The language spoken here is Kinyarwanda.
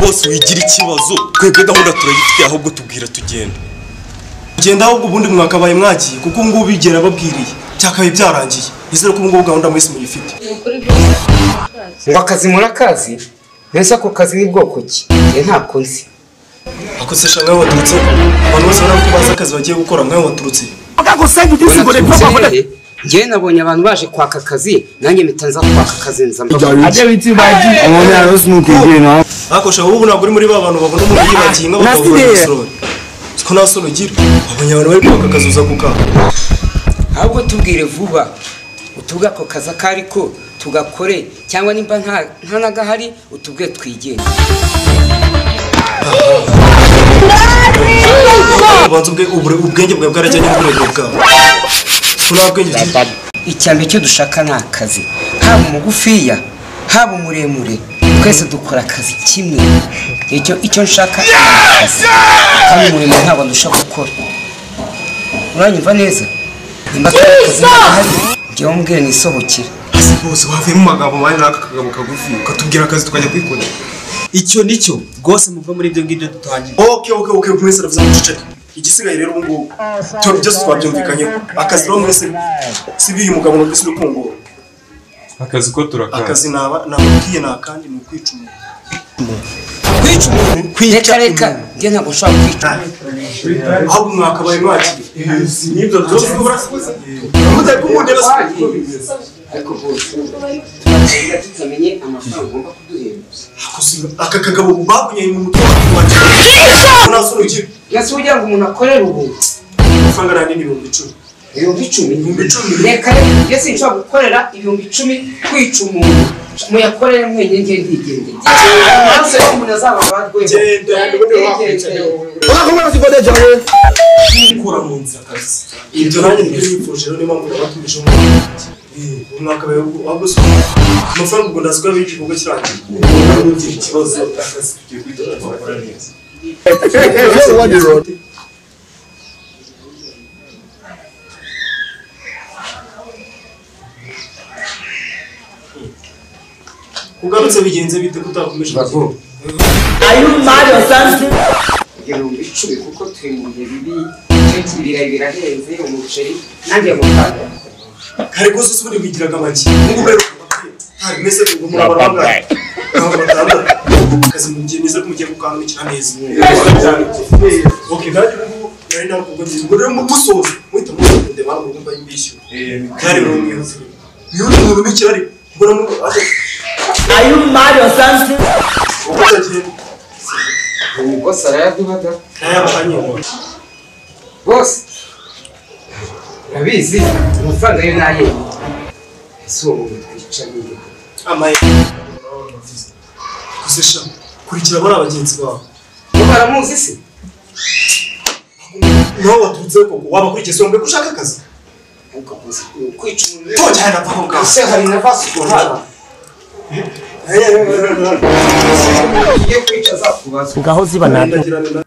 Bose wigira ikibazo twebwe gahunda turayifite ahubwo tubwira tugenda. Genda ahubwo ubundi mwakabaye mwagiye kuko ngubu bigera babwiriye cyakabaye byarangiye. Nizere ko ngubu gahunda mwese muyifite. Ngo akazi murakazi? Mbese ako kazi ni bwoko ki? Nge ntako nzi. Akosesha nkawe waturutse abantu bose barabona ko bazi akazi bagiye gukora nkawe waturutse. Ngewe nabonye abantu baje kwaka akazi nanjye mpita nza kwaka akazi nza Akosha ubu ntabwo uri muri ba bantu babona umuntu yibagiye inka bakabura isorori. Ko nta soni ugira abonye abantu bari kwaka akazi uza kukaka. Ahubwo tubwire vuba utubwe ako kazi ako ariko tugakore cyangwa nimba nta nagahari utubwe twigenge. Ubanza ubwenge bwawe bwarajyanye n'uburebure bwawe. Icyambere cyo dushaka ni akazi, haba umugufiya haba umuremure twese dukora akazi kimwe. Icyo nshaka ni akazi kandi umurimo ntabwo ndusha gukora. Uranyumva neza? Nimba akazi gahari njyewe umbwire nisohokere. Bose wavuye mu magambo mane n'aka kagabo kagufi ukatubwira akazi tukajya kwikorera. Icyo nicyo rwose muva muri ibyo ngibyo dutangiye. Okay mwese aravuze muceceke. Igisigaye rero ubu ngubu byose twabyumvikanyeho. Akazi rero mwese si biyu mugabo numvise uri kungora. Akazi ko turakazi. Akazi naba nababwiye na kandi ni ukwica umuntu. Kwica umuntu? Reka reka njye ntabwo nshobora kwica. Ahubwo mwakabaye mwagiye. Nibyo byose mutari kumundeba se. Ariko bose tugenda tutamenye amafaranga ugomba kuduhemba. Aka kagabo bakunyaye mu mutwe wanjye. Nta ugira. Nase ugira ngo umuntu akorere ubu. Amafaranga nani ni 10,000. 10,000? 10,000. Reka reka njye sinshobora gukorera 10,000 kwica umuntu. Muyakorere mwenyine njye ndigendeye. Amaraso y'umuntu azaba abarwego. Gukura mu nzira kabisa. Ibyo nanjye nibyo nifuje rero niyo mpamvu nabatumije umuntu. Umwaka ahubwo se amafaranga ubwo ndazi ko yaba igikorwa kirangiye. Ntugire ikibazo akazi tugiye guhita tugakora neza. Ugarutse bigenze bite ko utakomeje? 10,000 kuko turi mu bihe bibi, ibirayi birahenze, umuceri nanjye amafaranga. Kare rwose ubundi wigiraga make. Ngubu rero hari mwese ngo murabara bangahe? Ntabwo batandatu. Akazi mugiye neza ko mugiye gukanukira neza. Okay, nanjye ubu nari narwo ngiye. Ubwo rero musoza muhita mugende bana mu rugo mbishyura. Kare rero mwihuse. Mwihuse mu rugo ikirari. Mbona mu Are you mad or something? Bose arayaduhaga. Nayabahanye. Bose urabizi amafaranga yo naye. Ese uwo muntu twicaniye. Amaye. Kusesha kurikira bari abagenzi bawe. Bo baramuzi se? Nawe waturutse koko wabakurikiye se wumve ko ushaka akazi? Ariko bose kwica umuntu. Tojyana aho ngaho. Ese hari na vasi kuhaba. Iyo kwica azakubaza. Ngaho ziba nabyo.